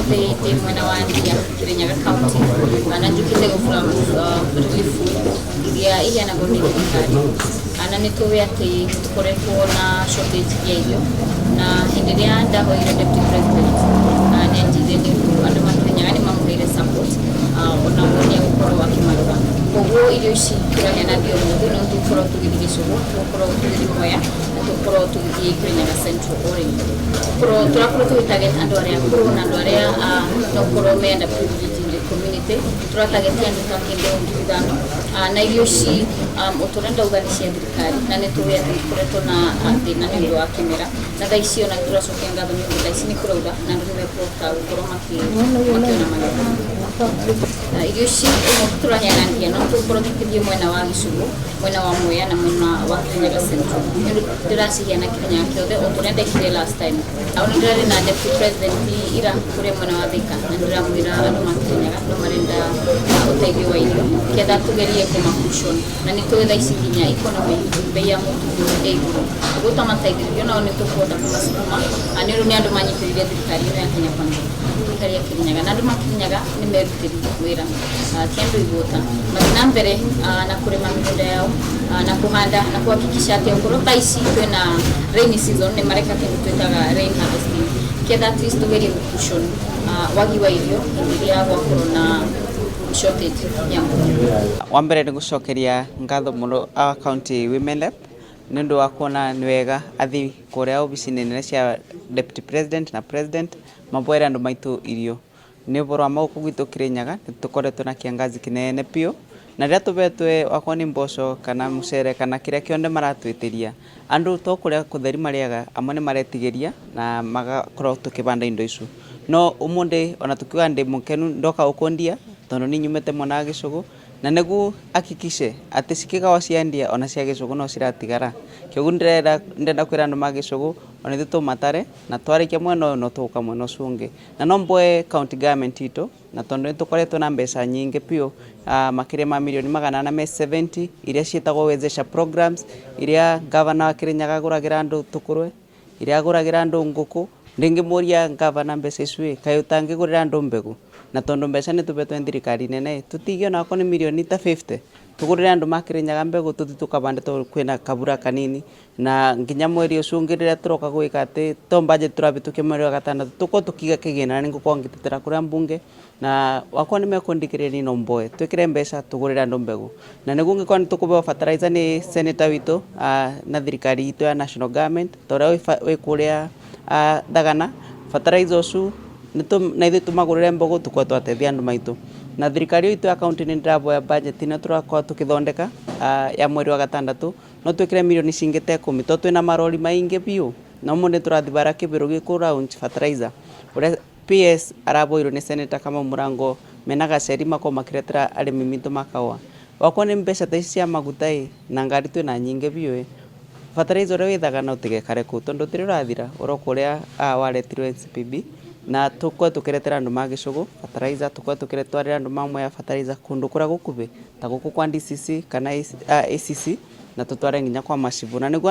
Njukite ndi mwena wa Ndia, Kirinyaga County, na njukite gũbura relief food iria iheanagwo nĩ thirikari, na nĩ tũĩ atĩ tũkoretwo na shortage ya irio. Na hĩndĩ ĩrĩa ndahoire Deputy President, nĩ anjĩrire nĩ ũndũ andũ ma Kirinyaga nĩ mamũheire support, onao nĩ egũkorwo akĩmarora. Koguo irio ici tũraheana ndio ũmũthĩ, no tũgũkorwo tũgĩthiĩ Gĩcũgũ, tũgũkorwo tũgĩthiĩ Mwea na tũgũkorwo tũgĩthiĩ Kirinyaga Central o rĩngĩ. Tũrakorwo tũgĩ target andũ arĩa akũrũ na andũ arĩa no gũkorwo me underprivileged in the community. Tũratarget andũ ta kĩndũ 5,000, na irio ici, o ta ũrĩa ndauga, nĩ cia thirikari, na nĩ tũĩ atĩ tũkoretwo na thĩna nĩ ũndũ wa kĩmera. Na thaa ici ona tũracokia ngatho nĩ ũndũ thaa ici nĩ kũraura na andũ nĩ mekũhota gũkorwo makĩona magetha. Na irio ici ũmũthĩ tũraheana Ndia, no tũgũkorwo tũkĩthiĩ mwena wa Gĩcũgũ, mwena wa Mwea na mwena wa Kirinyaga Central. Nĩ ũndũ ndĩraciheana Kirinyaga kĩothe o ta ũrĩa ndekire last time. Ona ndĩrarĩ na Deputy President ira kũrĩa mwena wa Thika, na ndĩramwĩra andũ ma Kirinyaga no marenda ũteithio wa irio ketha tũgerie kũma cushion, na nĩ tũĩ thaa ici nginya economy, bei ya mũtu ĩ igũrũ, ũguo twamateithĩrĩrio nao nĩ tũkũhota kũmacukuma, nĩ ũndũ nĩ andũ manyitĩrĩire thirikari ĩno ya Kenya Kwanza, thirikari ya Kirinyaga. Na andũ ma Kirinyaga nĩ merutĩri wĩra, ti andũ igũta, mathiĩ na mbere na kũrĩma mĩgũnda yao, na kũhanda na kuhakikisha atĩ okorwo thaa ici twĩna rainy season, nĩ mareka kĩndũ twĩtaga rain harvesting, ketha at least tũgerie gũcushion wagi wa irio hĩndĩ ĩrĩa gwakorwo na shortage ya mbura. Wa mbere nĩ gũcokeria ngatho mũno our county women rep nĩ ũndũ wa kuona nĩ wega athi kũrĩa obici nene cia Deputy President na President maboere andũ maitũ irio. Nĩ ũhoro wa ma gũkũ gwitũ Kirinyaga nĩ tũkoretwo na kĩangazi kĩnene biũ, na rĩrĩa tũbetwe wakorwo nĩ mboco kana mũcere kana kĩrĩa kĩothe maratwĩtĩria, andũ to kũrĩa kũtheri marĩaga, amwe nĩ maretigĩria na magakorwo tũkĩbanda indo icio. No ũmũthĩ ona tukiuga ndĩ mũkenu ndoka gũkũ Ndia tondũ niĩ nyumĩte mwena wa Gĩcũgũ, na nĩguo hakikishe atĩ cikĩgawa cia Ndia ona cia Gĩcũgũ no ciratigara. Kĩoguo ndĩrenda kwĩra andũ ma Gĩcũgũ ona ithuĩ tũmatare, na twarĩkia mwena ũyũ no tũgũka mwena ũcio ũngĩ. Na no mboe county government itũ, na tondũ nĩ tũkoretwo na mbeca nyingĩ biũ, makĩria ma mirioni 470 iria ciĩtagwo Wezesha programs, iria gavana wa Kirinyaga agũragĩra andũ tũkũrwe, iria agũragĩra andũ ngũkũ. Ndingĩmũria gavana, mbeca icu ĩ kaĩ ũtangĩgũrĩra andũ mbegũ? Na tondũ mbeca nĩ tũbetwo nĩ thirikari nene, tũtigie onakorwo nĩ mirioni ta 50 tũgũrĩre andũ ma Kirinyaga mbegũ, tũthiĩ tũkabande tondũ kwĩna kabura kanini, na nginya mweri ũcio ũngĩ rĩrĩa tũroka gwĩka atĩ to budget tũrabĩtũkia mweri wa gatandatũ, tũkorwo tũkiga kĩgĩna. Na nĩngũkorwo ngĩtetera kũrĩa mbunge, na wakwa nĩ mekũndikĩrĩria niĩ no mboe twĩkĩre mbeca tũgũrĩre andũ mbegũ, na nĩguo ngĩkorwo nĩ tũkũbeo fertilizer nĩ senator witũ, na thirikari itũ ya national government, ta ũrĩa wĩ kũrĩa Thagana fertilizer ũcio, na ithuĩ tũmagũrĩre mbegũ, tũkorwo twateithia andũ maitũ. Na thirikari ĩyo itũ ya county, nĩ ndĩraboya budget ĩno tũrakorwo tũkĩthondeka ya mweri wa gatandatũ, no twĩkĩre mirioni cingĩ ta 10, tondũ twĩna marori maingĩ biũ, na ũmũthĩ tũrathiĩ bara kĩbĩrũ gĩkũ launch fertilizer ũrĩa PS araboirwo nĩ Senator Kamau Mũrango mena gaceri makorwo makĩretera arĩmi mitũ makaũa. Wakorwo nĩ mbeca ta ici cia maguta ĩ na ngari twĩna nyingĩ biũ ĩ, fertilizer ũrĩa wĩ Thagana ũtigekare kũu tondũ ũtirĩ ũrathira, ũroka ũrĩa waretirwo NCPB, na tũkorwo tũkĩretera andũ ma Gĩcũgũ fertilizer, tũkorwo tũkĩtwarĩra andũ ma Mwea fertilizer kũndũ kũrĩa gũkuhĩ ta gũkũ kwa DCC kana ACC, na tũtware nginya kwa macibũ na nĩguo andũ